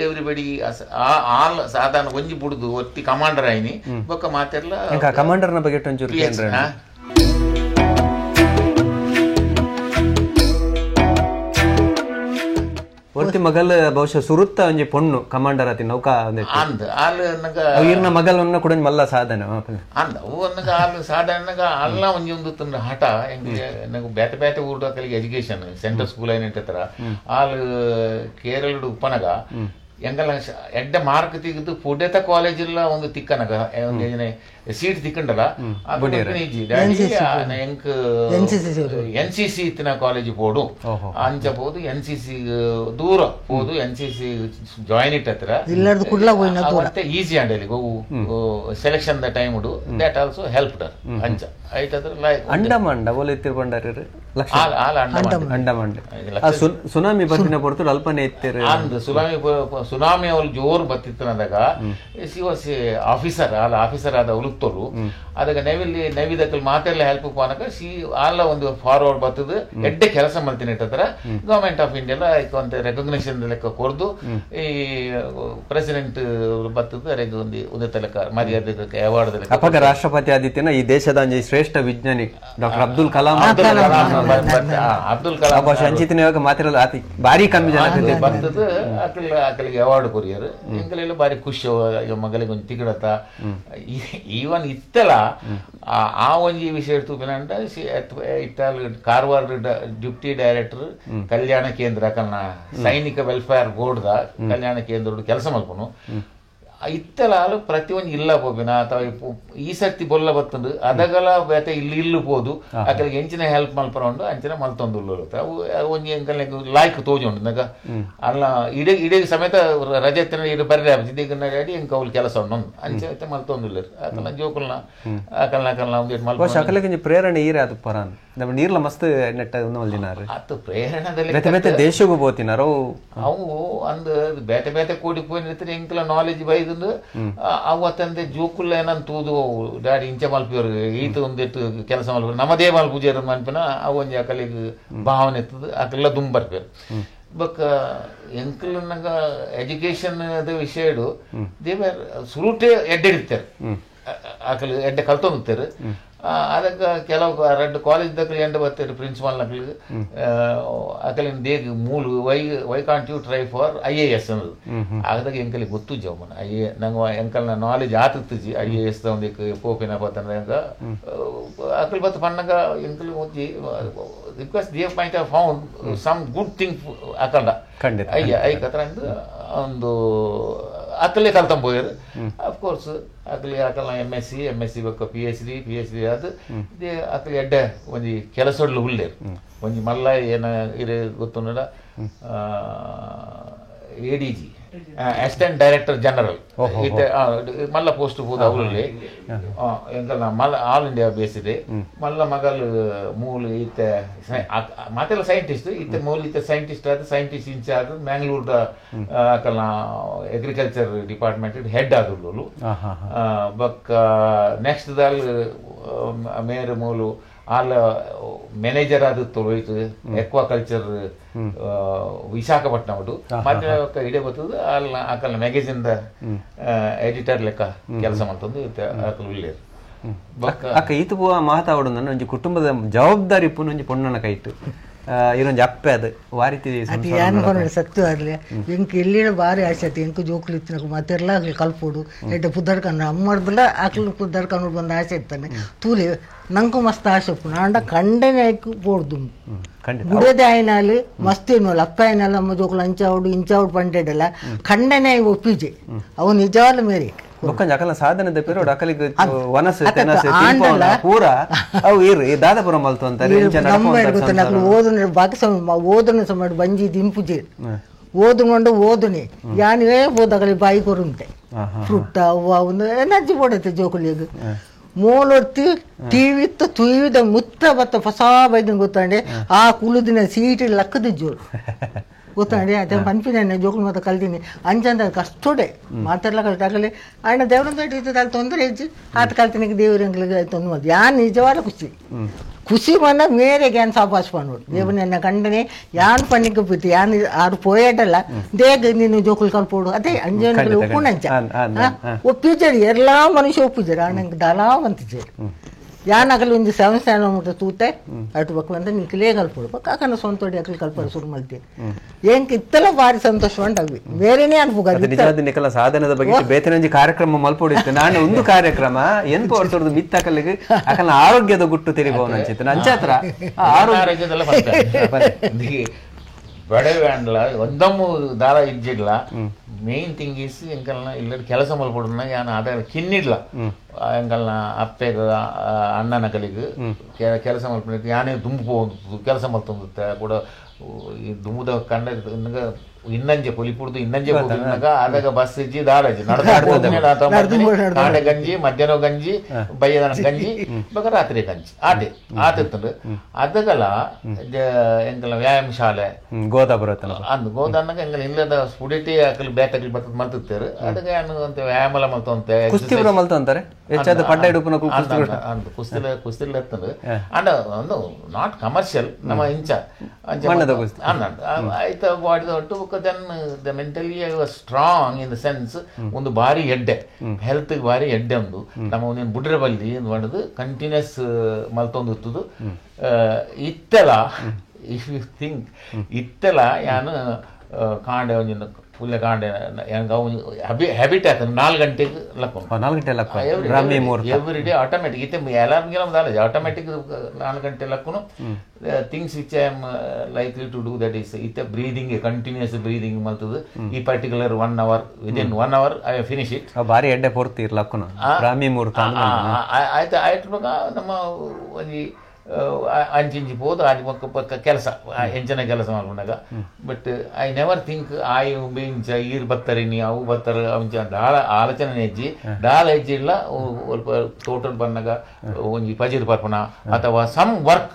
everybody all ಸಾಧಾರಣ ಒಂಜಿ ಬುಡ್ದು ಒತ್ತಿ ಕಮಾಂಡರ್ ಆಯ್ನಿ ಬೊಕ್ಕ ಮಾತೆಲ್ಲ ಕಮಾಂಡರ್ನ ಬಗ್ಗೆ ಒಂಚೂರು ಒರ್ತಿ ಮಗಲ್ ಬಹುಶಃ ಸುರುತ್ತ ಒಂಜಿ ಪೊಣ್ಣು ಕಮಾಂಡರ್ ಆತಿ ನೌಕಾ ಅಂದ್ ಆಲ್ ನಗ ಇರ್ನ ಮಗಲ್ ಕೂಡ ಮಲ್ಲ ಸಾಧನೆ ಅಂದ ಅವು ಅನ್ನಗ ಆಲ್ ಸಾಧನೆ ಅಲ್ಲ ಒಂಜಿ ಒಂದು ತಂಡ ಹಠ ಎಂಗೆ ನಂಗೆ ಬೇತೆ ಬೇತೆ ಊರು ಅಕಲಿಗೆ education central school ಏನಿಟ್ಟತರ all ಕೇರಳಡು ಉಪ್ಪನಗ ಎಂಗಲ್ಲ ಎಡ್ಡೆ ಮಾರ್ಕ್ ತೆಗೆದು ಪುಡೆತ ಕಾಲೇಜ್ ಇಲ್ಲ ಒಂದು ತಿಕ್ಕನಗ ಒಂದು ಸೀಟ್ ತಿಕ್ಕಂಡಲ್ಲ ಎಂಕ್ N C C ಇತ್ತಿನ ಕಾಲೇಜ್ ಪೋಡು ಅಂಚ ಪೋದು N C C ದೂರ ಪೋದು N C C join ಇಟ್ಟತ್ರ ಮತ್ತೆ easy ಅಂಡಲಿ selection the time that also help ಅಂಚ ಐತತ್ರ ಲೈಕ್ ಅಂಡಮಾಂಡ ಓಲೆ ಇತ್ತಿರ್ ಅಂಡಮಾಂಡ ಸುನಾಮಿ ಬರ್ತಿನ ಪೊರ್ತು ಅಲ್ಪನೆ ಇತ್ತಿರು ಅಂದ್ ಸುನಾಮಿ ಸುನಾಮಿ ಅವ್ರು ಜೋರು ಬತ್ತಿತ್ತನದಾಗ C was officer ಅಲ್ಲ ಆಫೀಸರ್ ಆದ ಅವಳು ಉತ್ತರು ಅದಕ್ಕೆ ನೆವಿಲಿ ನೆವಿದಕ್ಕಲ್ ಮಾತೆಲ್ಲ ಹೆಲ್ಪ್ ಪೋನಕ ಸಿ ಆಲ್ಲ ಒಂದು ಫಾರ್ವರ್ಡ್ ಬರ್ತದೆ ಎಡ್ಡೆ ಕೆಲಸ ಮಲ್ತಿನ ಹತ್ರ government of India ಒಂದು ರೆಕಗ್ನಿಷನ್ ಲೆಕ್ಕ ಕೊರ್ದು ಈ ಪ್ರೆಸಿಡೆಂಟ್ ಬರ್ತದೆ ಅದಕ್ಕೆ ಒಂದು ಒಂದು ತಲೆಕ ಮರ್ಯಾದೆ ಅವಾರ್ಡ್ ಅಪಗ ರಾಷ್ಟ್ರಪತಿ ಆದಿತ್ಯನ ಈ ದೇಶದ ಒಂಜಿ ಶ್ರೇಷ್ಠ ವಿಜ್ಞಾನಿ ಡಾಕ್ಟರ್ ಅಬ್ದುಲ್ ಕಲಾಂ ಅಬ್ದುಲ್ ಕಲಾಂ ಅಂಚಿತನ ಇವಾಗ ಮಾತಿರಲ್ಲ ಆತಿ ಭಾರಿ ಕಮ್ಮಿ ಜನ ಬರ್ತದೆ ಅಕಲ್ ಅಕಲಿಗೆ ಅವಾರ್ಡ್ ಕೊರಿಯರ್ ಎಂಕಲೆಲ್ಲ ಭಾರಿ ಖುಷಿ ಮಗಳಿಗೆ ಒಂದು ತಿಗಡತ ಈವನ್ ಇತ್ತಲ ಆ ಒಂಜಿ ವಿಷಯ ತೂಪಿನಂಡ ಇತ್ತಾಲ್ ಕಾರವಾರ ಡ್ಯೂಟಿ ಡೈರೆಕ್ಟರ್ ಕಲ್ಯಾಣ ಕೇಂದ್ರ ಕಲ್ನ ಸೈನಿಕ ವೆಲ್ಫೇರ್ ಬೋರ್ಡ್ the ಕಲ್ಯಾಣ ಕೇಂದ್ರ ಕೆಲಸ ಮಲ್ಪನು ಇತ್ತಲ ಪ್ರತಿಯೊಂದು ಇಲ್ಲ ಪೋಪಿನ ಅಥವಾ ಈ ಸರ್ತಿ ಬೊಲ್ಲ ಬತ್ತಂದು ಅದಗಲ ಬೇತೆ ಇಲ್ಲಿ ಇಲ್ಲು ಪೋದು ಅಕಲಿಗೆ ಎಂಚಿನ ಹೆಲ್ಪ್ ಮಲ್ಪರ ಉಂಡು ಅಂಚಿನ ಮಲ್ತೊಂದು ಅವು ಒಂಜಿ ಎಂಕಲ್ ಲಾಯ್ಕ್ ತೋಜಿ ಉಂಡು ನಗ ಅಲ್ಲ ಇಡೀ ಇಡೀ ಸಮೇತ ರಜೆ ಇಡು ಬರ್ರೆ ಇದೀಗ ಡ್ಯಾಡಿ ಎಂಕ ಅವ್ಲು ಕೆಲಸ ಉಂಡು ಅಂಚೆ ಮಲ್ತೊಂದು ಅಕಲ್ನ ಜೋಕುಲ್ನ ಅಕಲ್ನ ಅಕಲ್ನ ಒಂದು ಮಲ್ಪ ಅಕಲಿಗೆ ಪ್ರೇರಣೆ ಈರೆ ಅದು ಪರಾನ್ ನಮ್ಮ ನೀರ್ಲ ಮಸ್ತ್ ನೆಟ್ಟ ಮಲ್ದಿನಾರು ಅದು ಪ್ರೇರಣದಲ್ಲಿ ಬೇತೆ ಬೇತೆ ದೇಶಗೂ ಬೋತಿನಾರು ಅವು ಅಂದ್ ಬೇತೆ ಬೇತೆ ಕೋಡಿ ಪೋಯಿನ ಎಂಕಲ ನಾಲೆಜ್ ಬೈದು ಅವು ಅತ್ತಂದೆ ಜೋಕುಲ್ಲ ಏನಂತ ತೂದು ಡ್ಯಾಡಿ ಇಂಚೆ ಮಲ್ಪಿಯವರು ಈತ ಒಂದಿಟ್ಟು ಕೆಲಸ ಮಲ್ಪಿ ನಮ್ಮದೇ ಮಲ್ಪುಜೇರು ಮನ್ಪಿನ ಅವು ಒಂಜಿ ಅಕಲಿಗೆ ಭಾವನೆ ಇರ್ತದೆ ಅಕಲೆಲ್ಲ ದುಂಬರ್ಪೇರು ಬಕ್ ಎಂಕಲ್ನಾಗ ಎಜುಕೇಶನ್ ವಿಷಯಡು ದೇವರ್ ಸುರುಟೆ ಎಡ್ಡೆ ಇರ್ತಾರೆ ಅಕಲ್ ಎಡ್ಡೆ ಕಲ್ತೊಂದಿರ್ತಾರೆ ಅದಕ್ಕೆ ಕೆಲವು ಎರಡು ಕಾಲೇಜ್ ದಕ್ಕಲು ಎಂಟು ಬರ್ತಾರೆ ಪ್ರಿನ್ಸಿಪಾಲ್ ನಕಲು ಅಕಲಿನ ದೇಗ್ ಮೂಲು why why can't you try for I A S ಅನ್ನೋದು ಆಗದಾಗ ಎಂಕಲಿಗೆ ಗೊತ್ತು ಜವಮನ I A ನಂಗೆ ಎಂಕಲ್ನ ನಾಲೆಜ್ ಆತುಜಿ I A S ಒಂದು ಪೋಪಿನ ಬತ್ತಂಗ ಅಕಲ್ ಬತ್ತು ಪಣ್ಣಗ ಎಂಕಲ್ ಒಂಜಿ because they might have found some good thing ಅಕಂಡ ಅಯ್ಯ I ಕತ್ರ ಒಂದು ಅಕಲೇ ಕಲ್ತಂಬೋಯರು ಅಫ್ಕೋರ್ಸ್ ಅಕಲಿ ಅಕಲ್ನ M S C ಬೊಕ್ಕ P H D ಅದು ಅಕಲಿ ಎಡ್ಡೆ ಒಂಜಿ ಕೆಲಸೊಡ್ಲು ಉಲ್ಲೇರು ಒಂಜಿ ಮಲ್ಲ ಏನ ಇರೆ ಗೊತ್ತುಂಡ A D G assistant director general ಇತ್ತೆ ಮಲ್ಲ ಪೋಸ್ಟ್ ಪೋದು ಅವರಲ್ಲಿ ಎಂಕಲ್ನ ಮಲ್ಲ ಆಲ್ ಇಂಡಿಯಾ ಬೇಸಿದೆ ಮಲ್ಲ ಮಗಲ್ ಮೂಲ ಇತ್ತೆ ಮಾತೆಲ್ಲ ಸೈಂಟಿಸ್ಟ್ ಇತ್ತೆ ಮೂಲ ಇತ್ತೆ ಸೈಂಟಿಸ್ಟ್ ಆದ ಸೈಂಟಿಸ್ಟ್ ಇನ್ಚಾರ್ಜ್ ಮ್ಯಾಂಗ್ಳೂರ್ದ ಅಕಲ್ನ agriculture department head ಆದುಳ್ಳೋಲು ಬಕ್ ನೆಕ್ಸ್ಟ್ ದಾಲ್ ಮೇರ್ ಮೂಲು ಆಲ್ ಮ್ಯಾನೇಜರ್ ಆದ ಹೋಯ್ತು ಎಕ್ವಾಕಲ್ಚರ್ ವಿಶಾಖಪಟ್ಟಣ ಮತ್ತೆ ಇಡೇ ಬರ್ತದೆ ಅಲ್ಲ ಆಕಲ್ ಮ್ಯಾಗಝಿನ್ ಎಡಿಟರ್ ಲೆಕ್ಕ ಕೆಲಸ ಮಾಡ್ತಂದು ಆಕಲ್ ಉಳ್ಳೇರು ಅಕ್ಕ ಈತು ಪೂವ ಮಾತಾವಡು ನನ್ನ ಒಂಜಿ ಕುಟುಂಬದ ಜವಾಬ್ದಾರಿ ಪುನ ಒಂಜಿ ಪೊಣ್ಣನ ಕೈಟು ಇರೊಂಜಿ ಅಪ್ಪೆ ಅದು ವಾರಿತಿ ಸತ್ಯ ಆಗಲಿ ಎಂಕ್ ಎಲ್ಲಿನ ಭಾರಿ ಆಸೆ ಆಯ್ತು ಎಂಕ್ ಜೋಕುಲು ಇತ್ತಿನಕು ಮತ್ತೆಲ್ಲ ಆಗಲಿ ಕಲ್ಪೋಡು ಎಡ್ಡೆ ಪುದ್ದರ್ಕಂಡು ಅಮ್ಮರ್ದಲ್ಲ ಆಕ್ಲು ಪುದ್ದರ್ಕಂಡು ಬಂದು ಆಸೆ ಇತ್ತಾನೆ ತೂಲಿ ನಂಗೂ ಮಸ್ತ್ ಆಸೆ ಉಪ್ಪು ನಾಂಡ ಕಂಡನೆ ಪೋಡ್ದು ಬುಡದೆ ಆಯ್ನಾಲು ಮಸ್ತ್ ಎನ್ನುವಲ್ಲ ಅಪ್ಪ ಆಯ್ನಾಲು ಅಮ್ಮ ಜೋಕುಲು ಅಂಚಾವಡು ಇಂಚಾವಡು ಪಂಡೆಡಲ್ಲ ಖಂಡನೆ ಒಪ್ಪಿಜೆ ಅವು ನಿಜವಾದ ಮೇರೆ ಬೊಕ್ಕಂಜ ಅಕಲ ಸಾಧನದ ಪೇರೋಡು ಅಕಲಿಗೆ ವನಸು ತೆನಸು ತಿನ್ಪವನ ಪೂರ ಅವು ಇರು ಈ ದಾದಾಪುರ ಮಲ್ತು ಅಂತಾರೆ ನಮ್ಮ ಗೊತ್ತ ನಕಲು ಓದುನ ಬಾಕಿ ಸಮಯ ಓದುನ ಸಮಯ ಬಂಜಿ ದಿಂಪುಜಿ ಓದುಕೊಂಡು ಓದುನಿ ಯಾನೇ ಓದಗಲಿ ಬಾಯಿ ಕೊರುಂತೆ ಫ್ರೂಟ್ ಅವು ಒಂದು ಎನರ್ಜಿ ಬೋಡೈತೆ ಜೋಕುಲಿಗೆ ಮೂಲೊತ್ತಿ ಟಿವಿ ಇತ್ತು ತುಯ್ದ ಮುತ್ತ ಬತ್ತ ಹೊಸ ಬೈದಿನ ಗೊತ್ತಾಂಡೆ ಆ ಕುಲುದಿನ ಸೀಟ್ ಲಕ್ಕದ ಜೋರು ಗೊತ್ತಾಂಡೆ ಅದೇ ಪನ್ಪಿನ ಜೋಕುಲು ಮಾತ್ರ ಕಲ್ತೀನಿ ಅಂಚಂದ ಕಷ್ಟೋಡೆ ಮಾತಾಡ್ಲ ಕಷ್ಟ ಆಗಲಿ ಅಣ್ಣ ದೇವ್ರಂತ ಅಲ್ಲಿ ತೊಂದರೆ ಇಜ್ಜಿ ಆತ ಕಲ್ತಿನಿಗೆ ದೇವ್ರಂಗ್ಲಿಗೆ ತೊಂದರೆ ಯಾನ್ ನಿಜವಾದ ಖುಷಿ ಖುಷಿ ಬಂದ ಮೇರೆಗೆ ಯಾನ್ ಸಾಪಾಸ್ ಪಣ್ಣೋಡು ದೇವನ ಕಂಡನೆ ಯಾನ್ ಪಣ್ಣಿಗೆ ಪೋಯ್ತು ಯಾನ್ ಆರು ಪೋಯೇಟಲ್ಲ ದೇಗ ನೀನು ಜೋಕುಲು ಕಲ್ಪೋಡು ಅದೇ ಅಂಜನ ಒಪ್ಪುನಂಚ ಒಪ್ಪಿಜರು ಎಲ್ಲ ಮನುಷ್ಯ ಒಪ್ಪಿಜರು ಅಣ್ಣಂಗೆ ದಲಾ ಬಂತಿಜರು ಯಾನ್ ಅಗಲಿ ಒಂಜಿ ಸೆವೆನ್ ಸ್ಟ್ಯಾಂಡರ್ಡ್ ಮುಟ್ಟ ತೂತೆ ಅటు ಬಕ್ಕ ಬಂದ ನಿಕ್ಲೇ ಕಲ್ಪೋಡು ಬಕ್ಕ ಅಕನ ಸ್ವಂತ ಅಕಲಿ ಕಲ್ಪಡ ಶುರು ಮಾಡ್ತೀನಿ ಏಂಕ್ ಇತ್ತಲ ಭಾರಿ ಸಂತೋಷ ಉಂಟಾಗ್ವಿ ಬೇರೆನೇ ಅನ್ಪುಗ ನಿಜವಾದ ನಿಕಲ ಸಾಧನದ ಬಗ್ಗೆ ಬೇತನಂಜಿ ಕಾರ್ಯಕ್ರಮ ಮಲ್ಪೊಡಿತ್ತು ನಾನು ಒಂದು ಕಾರ್ಯಕ್ರಮ ಎನ್ಪು ಹೊರತೊಡ್ದು ಮಿತ್ತ ಅಕಲಿಗೆ ಅಕಲ್ನ ಆರೋಗ್ಯದ ಗುಟ್ಟು ತಿರುಗೋ ಅಂಚಿತ್ತು ಅಂಚಾತ್ರ ಆರೋಗ್ಯದೆಲ್ಲ ಬಡವೆ ಅಂಡ್ಲ ಒಂದಮ್ಮು ದಾರ ಇಜ್ಜಿಡ್ಲ main thing is ಎಂಕಲ್ನ ಇಲ್ಲ ಕೆಲಸ ಮಲ್ಪೊಡುನ ಯಾನ್ ಆದ ಕಿನ್ನಿಡ್ಲ ಎಂಕಲ್ನ ಅಪ್ಪೆಗ ಅಣ್ಣನ ಕಲಿಗೆ ಕೆಲಸ ಮಲ್ಪೊಡು ಯಾನೇ ದುಂಬು ಕೆಲಸ ಮಲ್ತೊಂದುತ್ತೆ ಕೂಡ ಈ ದುಂಬುದ ಕಂಡ ಇನ್ನಂಜೆ ಪೊಲಿಪುಡ್ದು ಇನ್ನಂಜೆ ಪೋಪಿನಾಗ ಆದಾಗ ಬಸ್ ಇಜ್ಜಿ ದಾರಜಿ ನಡೆದ ಗಂಜಿ ಮಧ್ಯಾಹ್ನ ಗಂಜಿ ಬಯ್ಯದ ಗಂಜಿ ಬೊಕ ರಾತ್ರಿ ಗಂಜಿ ಆಟೆ ಆತಿತ್ತುಂಡು ಅದಗಲ ಎಂಕಲ ವ್ಯಾಯಾಮ ಶಾಲೆ ಗೋದ ಬರುತ್ತಲ್ಲ ಅಂದ್ ಗೋದನ್ನಾಗ ಎಂಕಲ ಇಲ್ಲದ ಸ್ಫುಡಿಟಿ ಅಕಲ್ ಬೇತಕಲ್ ಬರ್ತದ ಮಲ್ತಿರ್ತಾರೆ ಅದಕ್ಕೆ ಅಂತ ವ್ಯಾಯಾಮ ಮಲ್ತಂತೆ ಕುಸ್ತಿ ಪೂರ ಮಲ್ತಂತಾರೆ ಹೆಚ್ಚಾದ ಪಡ್ಡ ಇಡುಪುನ ಅಂದ್ ಕುಸ್ತಿಲ ಕುಸ್ತಿಲ ಎತ್ತಂದು ಅಂಡ್ ಒಂದು not commercial ನಮ್ಮ ಇಂಚ ಆಯ್ತ ಬಾಡಿದ ಒಟ್ಟು then the mentally I was strong in the sense ಒಂದು ಭಾರಿ ಎಡ್ಡೆ ಹೆಲ್ತ್ ಭಾರಿ ಎಡ್ಡೆ ಒಂದು ನಮ್ಮ ಒಂದೇನು ಬುಡ್ರೆ ಬಲ್ಲಿ ಮಾಡೋದು ಕಂಟಿನ್ಯೂಸ್ ಮಲ್ತೊಂದು ಇತ್ತದು ಇತ್ತೆಲ if you think ಇತ್ತೆಲ ಯಾನು ಕಾಂಡೆ ಒಂಜಿ ಪುಲ್ಲೆ ಕಾಂಡೆ ಹ್ಯಾಬಿಟ್ ಆಯ್ತು 4 ಗಂಟೆಗೆ ಲಕ್ಕೊಂಡು 4 ಗಂಟೆ ಲಕ್ಕ every day automatic ಇತ್ತೆ ಅಲಾರ್ಮ್ ಗಿಲಾರ್ಮ್ ದಾಲ ಆಟೋಮ್ಯಾಟಿಕ್ 4 ಗಂಟೆ ಲಕ್ಕುನು things which I am likely to do that is ಇತ್ತೆ breathing continuous breathing ಮಲ್ತದು ಈ particular 1 hour within 1 hour I finish it ಬಾರಿ ಎಡ್ಡೆ ಪೊರ್ತಿ ಲಕ್ಕುನು ಬ್ರಾಹ್ಮಿ ಮುಹೂರ್ತ ಆಯ್ತು ಆಯ್ತು ನಮ್ಮ ಒಂಜಿ ಅಂಚಿಂಚಿ ಪೋದು ಆಜಿ ಪಕ್ಕ ಕೆಲಸ ಎಂಚಿನ ಕೆಲಸ ಮಾಡ್ಕೊಂಡಾಗ but I never think ಆಯ್ ಇಂಚ ಈರ್ ಬತ್ತರಿ ನೀ ಅವು ಬತ್ತಾರೆ ಅಂಚ ದಾಳ ಆಲೋಚನೆ ಹೆಜ್ಜಿ ದಾಳ ಹೆಜ್ಜಿ ಇಲ್ಲ ಸ್ವಲ್ಪ ತೋಟದ ಬಂದಾಗ ಒಂಜಿ ಪಜಿರ್ ಪರ್ಪಣ ಅಥವಾ ಸಮ್ ವರ್ಕ್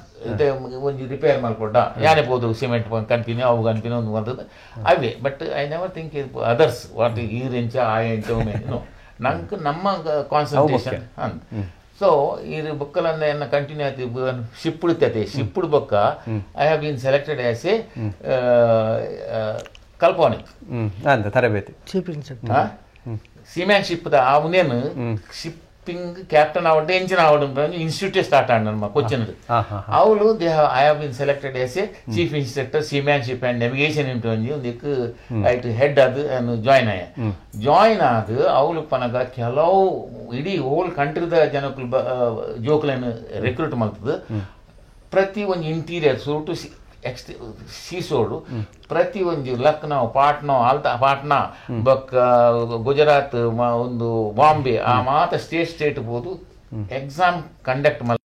ಒಂಜಿ ರಿಪೇರ್ ಮಾಡ್ಕೊಟ್ಟ ಯಾನೇ ಪೋದು ಸಿಮೆಂಟ್ ಕಂಟಿನ್ಯೂ ಅವು ಕಂಟಿನ್ಯೂ ಒಂದು ಬರ್ತದೆ ಅವೇ but I never think others what ಈರ್ ಎಂಚ ಆಯ್ ಎಂಚ ನೋ ನಂಗೆ ನಮ್ಮ ಕಾನ್ಸಂಟ್ರೇಷನ್ ಅಂತ ಸೊ ಈ ಬುಕ್ಕಲನ್ನ ಎನ್ನ ಕಂಟಿನ್ಯೂ ಆಯ್ತು ಶಿಪ್ಪುಡುತ್ತೆ ಶಿಪ್ಪುಡು ಬೊಕ್ಕ I have been selected as a ಕಲ್ಪೋನಿಕ್ ತರಬೇತಿ ಸಿಮ್ಯಾನ್ ಶಿಪ್ ಆ ಉನೇನು ಶಿಪ್ಪಿಂಗ್ ಕ್ಯಾಪ್ಟನ್ ಆವಡ್ಡೆ ಎಂಜಿನ್ ಆವಡ್ ಇನ್ಸ್ಟಿಟ್ಯೂಟ್ ಸ್ಟಾರ್ಟ್ ಆಂಡ್ ನಮ್ಮ ಕೊಚ್ಚಿನ್ ಅವಳು they I have been selected as a chief instructor seamanship and navigation into ಒಂದಿಕ್ ಐಟ್ ಹೆಡ್ ಅದು ಜಾಯ್ನ್ ಆಯ ಜಾಯ್ನ್ ಆದ ಅವಳು ಪನಗ ಕೆಲವು ಇಡೀ ಹೋಲ್ ಕಂಟ್ರಿದ ಜನಕ್ಕೂ ಜೋಕ್ಲನ್ನು ರಿಕ್ರೂಟ್ ಮಾಡ್ತದೆ ಪ್ರತಿ ಒಂದು ಇಂಟೀರಿಯರ್ ಸೂಟು ಸೀಸೋಡು ಪ್ರತಿ ಒಂದು ಲಕ್ನೋ ಪಾಟ್ನೋ ಆಲ್ತಾ ಪಾಟ್ನಾ ಬಕ್ ಗುಜರಾತ್ ಒಂದು ಬಾಂಬೆ ಆ ಮಾತ ಸ್ಟೇಟ್ ಸ್ಟೇಟ್ ಹೋದು ಎಕ್ಸಾಮ್ ಕಂಡಕ್ಟ್ ಮಲ್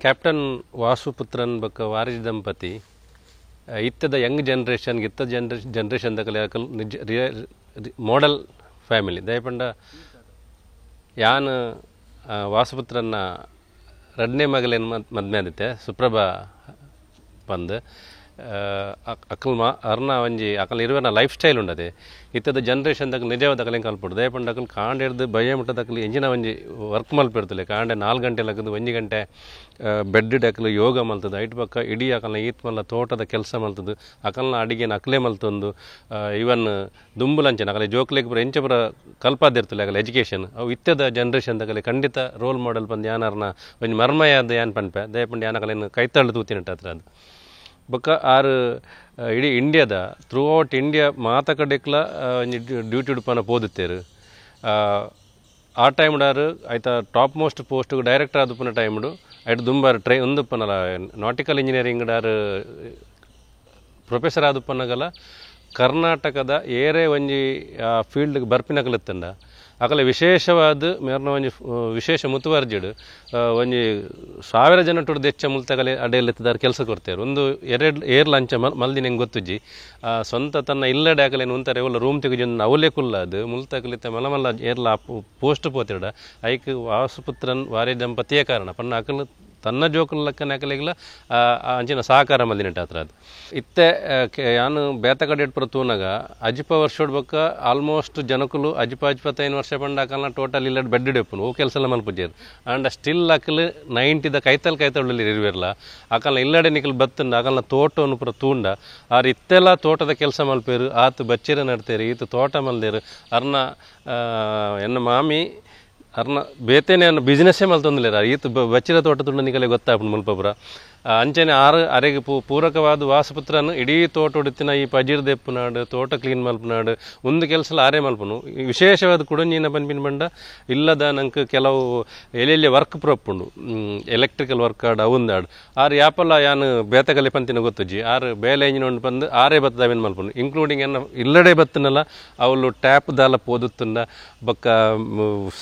ಕ್ಯಾಪ್ಟನ್ ವಾಸುಪುತ್ರನ್ ಬಕ್ಕ ವಾರಿಜ್ ದಂಪತಿ ಇತ್ತದ ಯಂಗ್ ಜನ್ರೇಷನ್ ಇತ್ತ ಜನ್ರೇಷನ್ ದಕಲೆ ನಿಜ ಮಾಡೆಲ್ ಫ್ಯಾಮಿಲಿ ದಯಪಂಡ ಯಾನ್ ವಾಸುಪುತ್ರನ್ನ ರಡ್ನೇ ಮಗಲೇನು ಮದ್ಮೆ ಆದಿತ್ತೆ ಸುಪ್ರಭಾ ಬಂದು ಅಕಲ್ ಮಾ ಅರ್ನ ಒಂಜಿ Akal ಇರುವನ life style ಉಂಡದೆ ಇತ್ತದ generation Dhakal ನಿಜವಾದ ಅಕಲ್ ಕಲ್ಪುಡು ದಯಪಂಡ ಅಕಲ್ ಕಾಂಡೆ ಹಿಡ್ದು ಬಯ್ಯ ಮುಟ್ಟದಕಲ್ ಎಂಜಿನ ಒಂಜಿ ವರ್ಕ್ ಮಲ್ಪಿರ್ತಲೆ ಕಾಂಡೆ 4 ಗಂಟೆ ಲಕ್ಕದು 1 ಗಂಟೆ ಬೆಡ್ ಅಕಲು ಯೋಗ ಮಲ್ತದ ಐಟ್ ಪಕ್ಕ ಇಡೀ ಅಕಲ್ನ ಈತ್ ಮಲ್ಲ ತೋಟದ ಕೆಲಸ ಮಲ್ತದು ಅಕಲ್ನ ಅಡಿಗೆನ ಅಕಲೇ ಮಲ್ತೊಂದು ಇವನ್ ದುಂಬುಲಂಚನ ಅಕಲೆ ಜೋಕ್ಲೆಗ್ ಪೂರ ಎಂಚ ಪೂರ ಕಲ್ಪಾದಿರ್ತಲೆ ಅಕಲೆ ಎಜುಕೇಷನ್ ಅವು ಇತ್ತದ ಜನ್ರೇಷನ್ ದಕಲೆ ಖಂಡಿತ ರೋಲ್ ಮಾಡೆಲ್ ಬಂದು ಯಾನಾರ್ನ ಒಂಜಿ ಮರ್ಮಯಾದ ಯಾನ್ ಪನ್ಪೆ ದಯಪಂಡ ಯಾನಕಲೇನು ಕೈತಾಳು ತೂತಿನಟ್ಟ ಹತ್ರ ಅದು ಬೊಕ್ಕ ಆರು ಇಡೀ ಇಂಡಿಯಾದ through out India ಮಾತ ಕಡೆಕ್ಲ ಒಂಜಿ ಡ್ಯೂಟಿ ಉಡುಪನ ಪೋದುತ್ತೇರು ಆ ಟೈಮ್ಡಾರು ಆಯ್ತಾ top most post director ಆದುಪ್ಪನ ಟೈಮ್ಡು ಐಟ್ ದುಂಬಾರು ಟ್ರೈ ಒಂದುಪ್ಪನಲ ನಾಟಿಕಲ್ ಇಂಜಿನಿಯರಿಂಗ್ಡಾರು ಪ್ರೊಫೆಸರ್ ಆದುಪ್ಪನಗಲ ಕರ್ನಾಟಕದ ಏರೇ ಒಂಜಿ ಫೀಲ್ಡ್ಗೆ ಬರ್ಪಿನಕಲತ್ತಂಡ ಅಕಲೆ ವಿಶೇಷವಾದ ಮೇರ್ನ ಒಂಜಿ ವಿಶೇಷ ಮುತುವರ್ಜಿಡು ಒಂಜಿ 1000 ಜನ ಟುಡ್ದು ಹೆಚ್ಚ ಮುಲ್ತಗಲೆ ಅಡೆಯಲ್ಲಿದ್ದಾರೆ ಕೆಲಸ ಕೊಡ್ತಾರೆ ಒಂದು ಎರಡು ಏರ್ ಲಂಚ ಮಲ್ದಿನ ಹೆಂಗೆ ಗೊತ್ತುಜ್ಜಿ ಸ್ವಂತ ತನ್ನ ಇಲ್ಲಡೆ ಅಕಲೇನು ಉಂತಾರೆ ಒಲ್ಲ ರೂಮ್ ತೆಗೆದು ಅವಲೇ ಕುಲ್ಲ ಅದು ಮುಲ್ತಕಲಿತ್ತ ಮಲ ಮಲ್ಲ ಏರ್ಲ ಪೋಸ್ಟ್ ಪೋತಿಡ ಐಕ್ ವಾಸುಪುತ್ರನ್ ವಾರಿ ದಂಪತಿಯೇ ಕಾರಣ ಪನ್ನ ಅಕಲು ತನ್ನ ಜೋಕುಲ ಲಕ್ಕನ ಅಕಲಿಗ್ಲ ಅಂಚಿನ ಸಹಕಾರ ಮಲ್ದಿನಟ್ಟ ಹತ್ರ ಅದು ಇತ್ತೆ ಯಾನು ಬೇತ ಕಡೆ ಇಟ್ಪುರ ತೂನಗ ಅಜಿಪ ವರ್ಷೋಡ್ ಬೊಕ್ಕ ಆಲ್ಮೋಸ್ಟ್ ಜನಕುಲು ಅಜಿಪ 25 ವರ್ಷ ಪಂಡ ಅಕಲ್ನ ಟೋಟಲ್ ಇಲ್ಲ ಬೆಡ್ ಇಪ್ಪುನು ಓ ಕೆಲಸ ಎಲ್ಲ ಮಲ್ಪುಜೇರು ಆಂಡ ಸ್ಟಿಲ್ ಅಕಲ್ 90ದ ಕೈತಲ್ ಕೈತಲ್ ಇರುವಿರಲ್ಲ ಅಕಲ್ನ ಇಲ್ಲಡೆ ನಿಕಲ್ ಬತ್ತಂಡ ಅಕಲ್ನ ತೋಟವನ್ನು ಪೂರ ತೂಂಡ ಆರ್ ಇತ್ತೆಲ್ಲ ತೋಟದ ಕೆಲಸ ಮಲ್ಪೇರು ಆತು ಬಚ್ಚಿರ ನಡ್ತೇರು ಈತು ತೋಟ ಮಲ್ದೇರು ಅರ್ನ ಎನ್ನ ಮಾಮಿ ಅರ್ನ ಬೇತೇನೆ ಅನ್ನ ಬಿಸ್ನೆಸ್ಸೇ ಮಲ್ತೊಂದಿಲ್ಲ ಈತ ಬಚ್ಚಿರ ತೋಟ ತುಂಡ ನಿಕಲೆ ಗೊತ್ತಾಪುಂಡು ಮುಲ್ಪಪುರ ಅಂಚನೆ ಆರು ಅರೆಗೆ ಪೂರಕವಾದ ವಾಸುಪುತ್ರನು ಇಡೀ ತೋಟ ಉಡುತ್ತಿನ ಈ ಪಜೀರ್ ದೆಪ್ಪುನಾಡು ತೋಟ ಕ್ಲೀನ್ ಮಲ್ಪುನಾಡು ಒಂದು ಕೆಲಸ ಆರೇ ಮಲ್ಪನು. ವಿಶೇಷವಾದ ಕುಡಂಜಿನ ಪನ್ಪಿನ ಬಂಡ ಇಲ್ಲದ ನಂಗೆ ಕೆಲವು ಎಲ್ಲೆಲ್ಲಿ ವರ್ಕ್ ಪ್ರೊಪ್ಪುಂಡು ಎಲೆಕ್ಟ್ರಿಕಲ್ ವರ್ಕ್ ಆಡು ಅವುಂದಾಡು ಆರು ಯಾಪಲ್ಲ ಯಾನು ಬೇತಗಲೆ ಪಂತಿನ ಗೊತ್ತುಜ್ಜಿ ಆರು ಬೇಲೆ ಇಂಜಿನ ಉಂಡು ಬಂದು ಆರೇ ಬತ್ತದ ಅವೇನು ಮಲ್ಪನು ಇನ್ಕ್ಲೂಡಿಂಗ್ ಎನ್ನ ಇಲ್ಲಡೆ ಬತ್ತನಲ್ಲ ಅವಳು ಟ್ಯಾಪ್ ದಾಲ ಪೋದುತ್ತುಂಡ ಬೊಕ್ಕ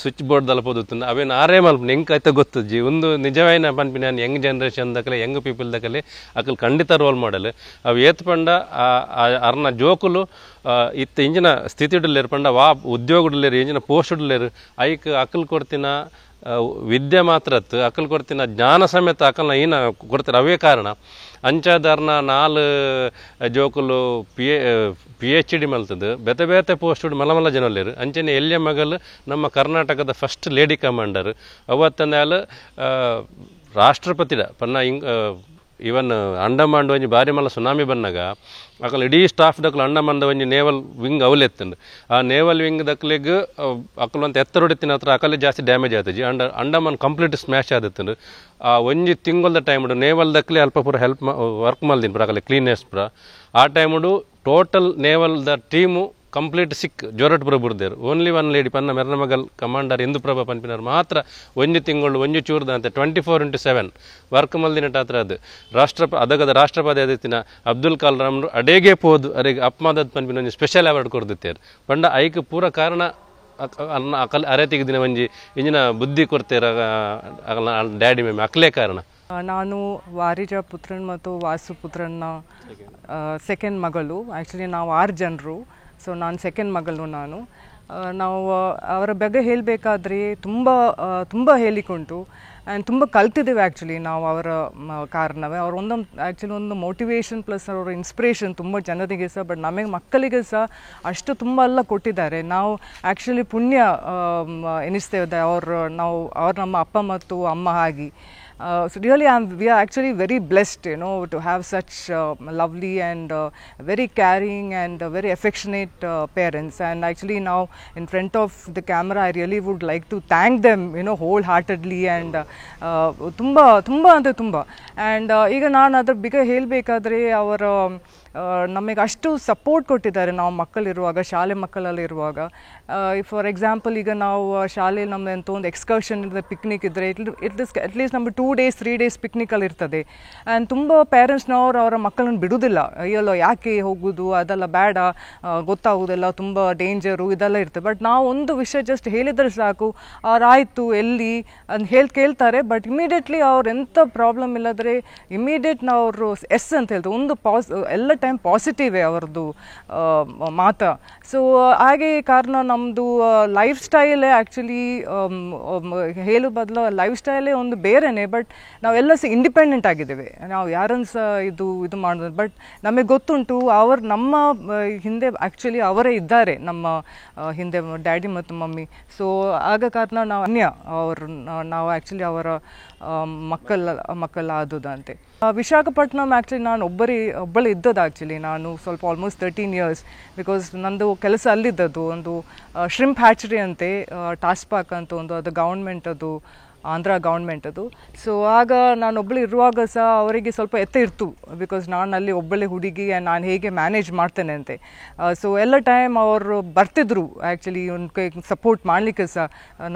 ಸ್ವಿಚ್ ಬೋರ್ಡ್ ದಾಲ ಪೋದುತ್ತುಂಡ ಅವೇನು ಆರೇ ಮಲ್ಪನು ಹೆಂಗೆ ಆಯ್ತ ಗೊತ್ತುಜ್ಜಿ. ಒಂದು ನಿಜವಾಯಿನ ಪನ್ಪಿನ ನಾನು Young generation ದಕಲೆ Young people ದಕಲೆ Akal ಖಂಡಿತ ರೋಲ್ ಮಾಡೆಲ್ ಅವು ಏತ್ ಪಂಡ ಅರ್ನ ಜೋಕುಲು ಇತ್ತ ಇಂಜಿನ ಸ್ಥಿತಿಡುಲ್ಲೇರು ಪಂಡ ವಾ ಉದ್ಯೋಗಡುಲ್ಲೇರು ಇಂಜಿನ ಪೋಸ್ಟ್ ಉಡ್ಲೇರು ಐಕ್ ಅಕಲ್ ಕೊಡ್ತಿನ ವಿದ್ಯೆ ಮಾತ್ರ ಅತ್ತು ಅಕಲ್ ಕೊಡ್ತಿನ ಜ್ಞಾನ ಸಮೇತ ಅಕಲ್ನ ಈನ ಕೊಡ್ತಾರೆ ಅವೇ ಕಾರಣ. ಅಂಚಾದಾರ್ನ ನಾಲ್ ಜೋಕುಲು P H D ಮಲ್ತದ್ದು ಬೇತೆ ಬೇತೆ ಪೋಸ್ಟ್ ಮಲ್ಲ ಮಲ್ಲ ಜನಲ್ಲೇರು. ಅಂಚನೆ ಎಲ್ಯ ಮಗಲ್ ನಮ್ಮ ಕರ್ನಾಟಕದ first lady commander ಅವತ್ತಂದಾಲ ರಾಷ್ಟ್ರಪತಿಡ ಪನ್ನ ಇಂಗ್ ಇವನ್ ಅಂಡಮಾನ್ ಒಂಜಿ ಬಾರಿ ಮಲ್ಲ ಸುನಾಮಿ ಬನ್ನಾಗ ಅಕಲ್ ಇಡೀ ಸ್ಟಾಫ್ ದಕ್ಕಲು ಅಂಡಮಾನ್ದ ಒಂಜಿ ನೇವಲ್ ವಿಂಗ್ ಅವಲೆತ್ತಂಡು ಆ ನೇವಲ್ ವಿಂಗ್ ದಕ್ಕಲಿಗೆ ಅಕಲ್ ಅಂತ ಎತ್ತರ ಹೊಡಿತಿನ ಹತ್ರ ಅಕಲೆ ಜಾಸ್ತಿ ಡ್ಯಾಮೇಜ್ ಆಯ್ತಜಿ ಅಂಡಮಾನ್ ಕಂಪ್ಲೀಟ್ ಸ್ಮ್ಯಾಶ್ ಆದತ್ತಂಡು. ಆ ಒಂಜಿ ತಿಂಗೊಲ್ದ ಟೈಮ್ ನೇವಲ್ ದಕ್ಕಲೆ ಅಲ್ಪ ಪೂರ ಹೆಲ್ಪ್ ವರ್ಕ್ ಮಲ್ದಿನ ಪೂರ ಅಕಲೆ ಕ್ಲೀನೆಸ್ ಪೂರ ಆ ಟೈಮುಡು total naval the team complete ಸಿಕ್ ಜೋರಟ್ ಪುರ ಬುರ್ದೇರು. Only one lady ಪನ್ನ ಮೆರ್ನಮಗಲ್ ಕಮಾಂಡರ್ ಇಂದುಪ್ರಭಾ ಪನ್ಪಿನರ್ ಮಾತ್ರ ಒಂಜಿ ತಿಂಗಳು ಒಂಜಿ ಚೂರ್ದ ಅಂತ 24/7 ವರ್ಕ್ ಮಲ್ದಿನ ಹತ್ರ ಅದು ಅದಗದ ರಾಷ್ಟ್ರಪತಿ ಆದಿತ್ತಿನ ಅಬ್ದುಲ್ ಕಲಾಂ ಅಡೇಗೆ ಪೋದು ಅರೆಗೆ ಅಪ್ಮಾದದ್ ಪನ್ಪಿನ ಒಂಜಿ ಸ್ಪೆಷಲ್ ಅವಾರ್ಡ್ ಕೊರ್ದಿತ್ತೇರು. ಪಂಡ ಐಕ್ ಪೂರ ಕಾರಣ ಅಕಲ್ ಅರೆ ತೆಗೆದಿನ ಒಂಜಿ ಇಂಜಿನ ಬುದ್ಧಿ ಕೊಡ್ತೇರ ಡ್ಯಾಡಿ ಮೇಮ್ ಅಕ್ಲೇ ಕಾರಣ. ನಾನು ವಾರಿಜ ಪುತ್ರನ್ ಮತ್ತು ವಾಸು ಪುತ್ರನ್ನ ಸೆಕೆಂಡ್ ಮಗಳು. ಆ್ಯಕ್ಚುಲಿ ನಾವು 6 ಜನರು, ಸೊ ನಾನು ಸೆಕೆಂಡ್ ಮಗಳು. ನಾನು ನಾವು ಅವರ ಬಗ್ಗೆ ಹೇಳಬೇಕಾದ್ರೆ ತುಂಬ ತುಂಬ ಹೇಳಿಕೊಂಟು ಆ್ಯಂಡ್ ತುಂಬ ಕಲ್ತಿದ್ದೇವೆ ಆ್ಯಕ್ಚುಲಿ ನಾವು ಅವರ ಕಾರಣವೇ. ಅವ್ರ ಒಂದೊಂದು ಆ್ಯಕ್ಚುಲಿ ಒಂದು ಮೋಟಿವೇಶನ್ ಪ್ಲಸ್ ಅವರ ಇನ್ಸ್ಪಿರೇಷನ್ ತುಂಬ ಜನರಿಗೆ ಸಹ, ಬಟ್ ನಮಗೆ ಮಕ್ಕಳಿಗೆ ಸಹ ಅಷ್ಟು ತುಂಬ ಎಲ್ಲ ಕೊಟ್ಟಿದ್ದಾರೆ. ನಾವು ಆ್ಯಕ್ಚುಲಿ ಪುಣ್ಯ ಎನಿಸ್ತೇವೆ ಅವರು, ನಾವು ಅವ್ರು ನಮ್ಮ ಅಪ್ಪ ಮತ್ತು ಅಮ್ಮ ಆಗಿ. So really we are actually very blessed, you know, to have such lovely and very caring and very affectionate parents. And actually now in front of the camera I really would like to thank them, you know, wholeheartedly and tumba tumba andre tumba. And ಈಗ ನಾನು ಅದರ ಬಗ್ಗೆ ಹೇಳಬೇಕಾದ್ರೆ ಅವರ ನಮಗೆ ಅಷ್ಟು support ಕೊಟ್ಟಿದ್ದಾರೆ ನಾವು ಮಕ್ಕಳಿರುವಾಗ, ಶಾಲೆ ಮಕ್ಕಳಲ್ಲಿರುವಾಗ. ಫಾರ್ ಎಕ್ಸಾಂಪಲ್ ಈಗ ನಾವು ಶಾಲೆಯಲ್ಲಿ ನಮ್ಮದು ಎಂತ ಒಂದು ಎಕ್ಸ್ಕರ್ಷನ್ ಇದ್ದರೆ, ಪಿಕ್ನಿಕ್ ಇದ್ದರೆ, it is at least ನಮ್ಮ 2 days 3 days ಪಿಕ್ನಿಕಲ್ಲಿ ಇರ್ತದೆ. ಆ್ಯಂಡ್ ತುಂಬ ಪೇರೆಂಟ್ಸ್ನವರು ಅವರ ಮಕ್ಕಳನ್ನು ಬಿಡೋದಿಲ್ಲ, ಅಯ್ಯಲ್ಲ ಯಾಕೆ ಹೋಗೋದು, ಅದೆಲ್ಲ ಬೇಡ, ಗೊತ್ತಾಗೋದಿಲ್ಲ, ತುಂಬ ಡೇಂಜರು ಇದೆಲ್ಲ ಇರ್ತದೆ. ಬಟ್ ನಾವು ಒಂದು ವಿಷಯ ಜಸ್ಟ್ ಹೇಳಿದರೆ ಸಾಕು, ಅವ್ರು ಆಯಿತು ಎಲ್ಲಿ ಅಂತ ಹೇಳಿ ಕೇಳ್ತಾರೆ. ಬಟ್ ಇಮಿಡಿಯೇಟ್ಲಿ ಅವ್ರು ಎಂಥ ಪ್ರಾಬ್ಲಮ್ ಇಲ್ಲದ್ರೆ ಇಮಿಡಿಯೇಟ್ ನಾವು ಅವರು ಎಸ್ ಅಂತ ಹೇಳ್ತಾರೆ. ಒಂದು ಎಲ್ಲ ಟೈಮ್ ಪಾಸಿಟಿವೇ ಅವರದ್ದು ಮಾತ. ಸೊ ಹಾಗೆ ಕಾರಣ ನಮ್ಮದು ಲೈಫ್ ಸ್ಟೈಲೇ ಆ್ಯಕ್ಚುಲಿ ಹೇಳೋ ಬದಲು ಲೈಫ್ ಸ್ಟೈಲೇ ಒಂದು ಬೇರೆನೇ. ಬಟ್ ನಾವೆಲ್ಲ ಸಹ ಇಂಡಿಪೆಂಡೆಂಟ್ ಆಗಿದ್ದೇವೆ, ನಾವು ಯಾರನ್ನು ಸಹ ಇದು ಇದು ಮಾಡೋದು. ಬಟ್ ನಮಗೆ ಗೊತ್ತುಂಟು ಅವರು ನಮ್ಮ ಹಿಂದೆ ಆ್ಯಕ್ಚುಲಿ ಅವರೇ ಇದ್ದಾರೆ, ನಮ್ಮ ಹಿಂದೆ ಡ್ಯಾಡಿ ಮತ್ತು ಮಮ್ಮಿ. ಸೊ ಆಗ ಕಾರಣ ನಾವು ಅನ್ಯ ಅವರು, ನಾವು ಆ್ಯಕ್ಚುಲಿ ಅವರ ಮಕ್ಕಳಾದುದಂತೆ. ವಿಶಾಖಪಟ್ಟಣಂ ಆ್ಯಕ್ಚುಲಿ ನಾನು ಒಬ್ಬಳೇ ಇದ್ದದ್ದು. ಆ್ಯಕ್ಚುಲಿ ನಾನು ಸ್ವಲ್ಪ almost 13 years, because ನಂದು ಕೆಲಸ ಅಲ್ಲಿದ್ದದ್ದು. ಒಂದು ಶ್ರಿಂಪ್ ಹ್ಯಾಚರಿ ಅಂತೆ, ಟಾಸ್ಪಾಕ್ ಅಂತ ಒಂದು, ಅದು ಗೌರ್ಮೆಂಟ್, ಅದು ಆಂಧ್ರ ಗೌರ್ಮೆಂಟ್ ಅದು. ಸೊ ಆಗ ನಾನು ಒಬ್ಬಳು ಇರುವಾಗ ಸಹ ಅವರಿಗೆ ಸ್ವಲ್ಪ ಎತ್ತ ಇರ್ತು, because ನಾನು ಅಲ್ಲಿ ಒಬ್ಬಳೇ ಹುಡುಗಿ, ನಾನು ಹೇಗೆ ಮ್ಯಾನೇಜ್ ಮಾಡ್ತೇನೆ ಅಂತೆ. ಸೊ ಎಲ್ಲ ಟೈಮ್ ಅವರು ಬರ್ತಿದ್ರು ಆ್ಯಕ್ಚುಲಿ ಒಂದು ಸಪೋರ್ಟ್ ಮಾಡಲಿಕ್ಕೆ ಸಹ,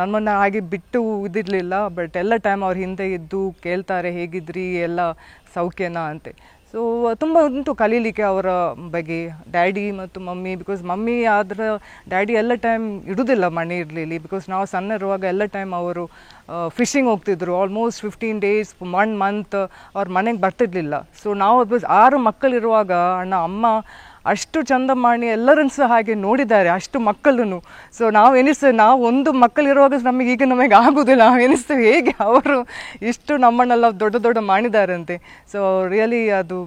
ನಮ್ಮನ್ನು ಹಾಗೆ ಬಿಟ್ಟು ಇದಿರಲಿಲ್ಲ. ಬಟ್ ಎಲ್ಲ ಟೈಮ್ ಅವ್ರ ಹಿಂದೆ ಇದ್ದು ಕೇಳ್ತಾರೆ, ಹೇಗಿದ್ರಿ, ಎಲ್ಲ ಸೌಖ್ಯನಾ ಅಂತೆ. ಸೊ ತುಂಬ ಉಂಟು ಕಲೀಲಿಕ್ಕೆ ಅವರ ಬಗ್ಗೆ, ಡ್ಯಾಡಿ ಮತ್ತು mummy. Because mummy ಆದರೆ ಡ್ಯಾಡಿ ಎಲ್ಲ ಟೈಮ್ ಇಡುವುದಿಲ್ಲ ಮನೆ ಇರಲಿಲ್ಲ, because ನಾವು ಸಣ್ಣ ಇರುವಾಗ ಎಲ್ಲ ಟೈಮ್ ಅವರು ಫಿಶಿಂಗ್ ಹೋಗ್ತಿದ್ರು. Almost 15 days 1 month ಅವ್ರ ಮನೆಗೆ ಬರ್ತಿರ್ಲಿಲ್ಲ. ಸೊ ನಾವು 6 ಮಕ್ಕಳಿರುವಾಗ ಅಣ್ಣ ಅಮ್ಮ ಅಷ್ಟು ಚಂದ ಮಾಡಿ ಎಲ್ಲರನ್ನು ಸಹ ಹಾಗೆ ನೋಡಿದ್ದಾರೆ, ಅಷ್ಟು ಮಕ್ಕಳನ್ನು. ಸೊ ನಾವು ಎನಿಸ್ತೇವೆ, ನಾವು ಒಂದು ಮಕ್ಕಳಿರುವಾಗ ನಮಗೆ ಈಗ ನಮಗೆ ಆಗೋದಿಲ್ಲ, ನಾವು ಎನಿಸ್ತೇವೆ ಹೇಗೆ ಅವರು ಇಷ್ಟು ನಮ್ಮನ್ನೆಲ್ಲ ದೊಡ್ಡ ದೊಡ್ಡ ಮಾಡಿದ್ದಾರಂತೆ. ಸೊ ರಿಯಲಿ ಅದು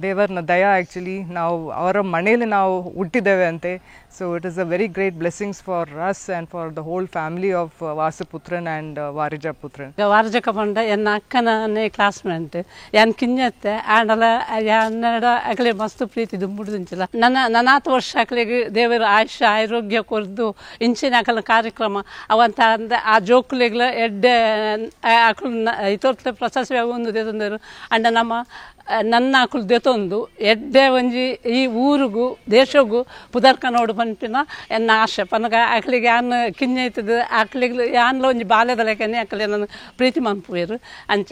ದೇವರನ ದಯ ಆ್ಯಕ್ಚುಲಿ ನಾವು ಅವರ ಮನೇಲಿ ನಾವು ಹುಟ್ಟಿದ್ದೇವೆ ಅಂತೆ. So it is a very great blessings for us and for the whole family of Vasuputran and Varija Putran. ವಾರಜಕ ಪಂಡ ಎನ್ನ ಅಕ್ಕನೇ ಕ್ಲಾಸ್ಮೇಟ್ ಯಾನ್ ಕಿಂಜತ್ತೆ ಆಂಡಲ ಯಾನ್ನಡ ಅಕಲೆ ಮಸ್ತ್ ಪ್ರೀತಿ ದುಂಬುಡ್ದಿಂಚಿಲ್ಲ. ನನ್ನ ನನಾತ್ ವರ್ಷ ಅಕಲೆಗ್ ದೇವರ ಆಯುಷ್ಯ ಆರೋಗ್ಯ ಕೊರ್ದು ಇಂಚಿನ ಅಕಲ ಕಾರ್ಯಕ್ರಮ ಅವಂತ ಅಂದ ಆ ಜೋಕುಲೆಗ್ಲ ಎಡ್ಡೆ ಅಕುಲು ಇತೋರ್ತ್ಲೆ ಪ್ರಶಸ್ತಿ ಒಂದು ದೇತಂದರು ಅಂಡ ನಮ್ಮ ನನ್ನ ಅಕುಲು ದೆತೊಂದು ಎಡ್ಡೆ ಒಂಜಿ ಈ ಊರುಗು ದೇಶಗು ಪುದರ್ಕ ನೋಡು ಪನ್ಪಿನ ಎನ್ನ ಆಶೆ. ಪನಗ ಅಕ್ಲಿಗೆ ಯಾನ್ ಕಿಂಜ ಇತ್ತದ ಅಕ್ಲಿಗ್ ಯಾನ್ಲ ಒಂಜಿ ಬಾಲ್ಯದ ಲೆಕ್ಕನೆ ಅಕ್ಲೆ ನನ್ನ ಪ್ರೀತಿ ಮನ್ಪುವೆರು ಅಂಚ.